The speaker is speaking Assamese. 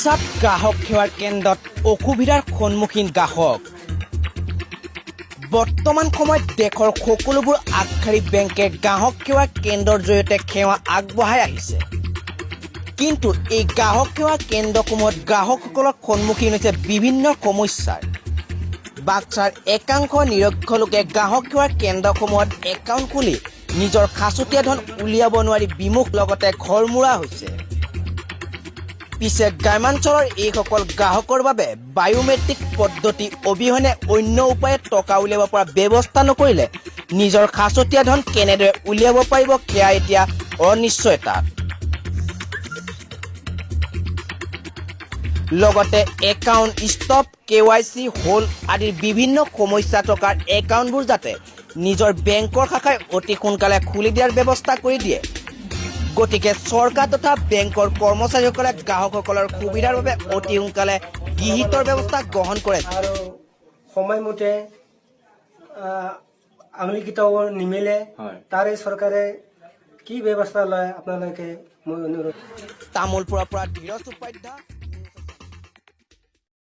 বাক্সাত গ্ৰাহক সেৱাৰ কেন্দ্ৰত অসুবিধাৰ সন্মুখীন গ্ৰাহক। বৰ্তমান সময়ত দেশৰ সকলোবোৰ আগশাৰী বেংকে গ্ৰাহক সেৱা কেন্দ্ৰৰ জৰিয়তে সেৱা আগবঢ়াই আহিছে। কিন্তু এই গ্ৰাহক সেৱা কেন্দ্ৰসমূহত গ্ৰাহকসকলৰ সন্মুখীন হৈছে বিভিন্ন সমস্যাৰ। বাক্সাৰ একাংশ নিৰক্ষৰ লোকে গ্ৰাহক সেৱা কেন্দ্ৰসমূহত একাউণ্ট খুলি নিজৰ সাঁচতীয়া ধন উলিয়াব নোৱাৰি বিমুখ, লগতে ঘৰমূৰা হৈছে। পিছে গ্ৰামাঞ্চলৰ এইসকল গ্ৰাহকৰ বাবে বায়'মেট্ৰিক পদ্ধতি অবিহনে অন্য উপায়ে টকা উলিয়াব পৰা ব্যৱস্থা নকৰিলে নিজৰ সাঁচতীয়া ধন কেনেদৰে উলিয়াব পাৰিব, সেয়া এতিয়া অনিশ্চয়তা। লগতে একাউণ্ট ষ্টপ, কেৱাইচি হোল্ড আদিৰ বিভিন্ন সমস্যা থকাৰ একাউণ্টবোৰ যাতে নিজৰ বেংকৰ শাখাই অতি সোনকালে খুলি দিয়াৰ ব্যৱস্থা কৰি দিয়ে। গতিকে চৰকাৰ তথা বেংকৰ কৰ্মচাৰীসকলে গ্ৰাহকসকলৰ সুবিধাৰ বাবে অতি সোনকালে গৃহীতৰ ব্যৱস্থা গ্ৰহণ কৰে। আৰু সময়মতে আঙুলিকেইটাও নিমিলে। তাৰে চৰকাৰে কি ব্যৱস্থা লয় আপোনালোকে, মই অনুৰোধ। তামোলপুৰৰ পৰা ধীৰজ উপাধ্যায়।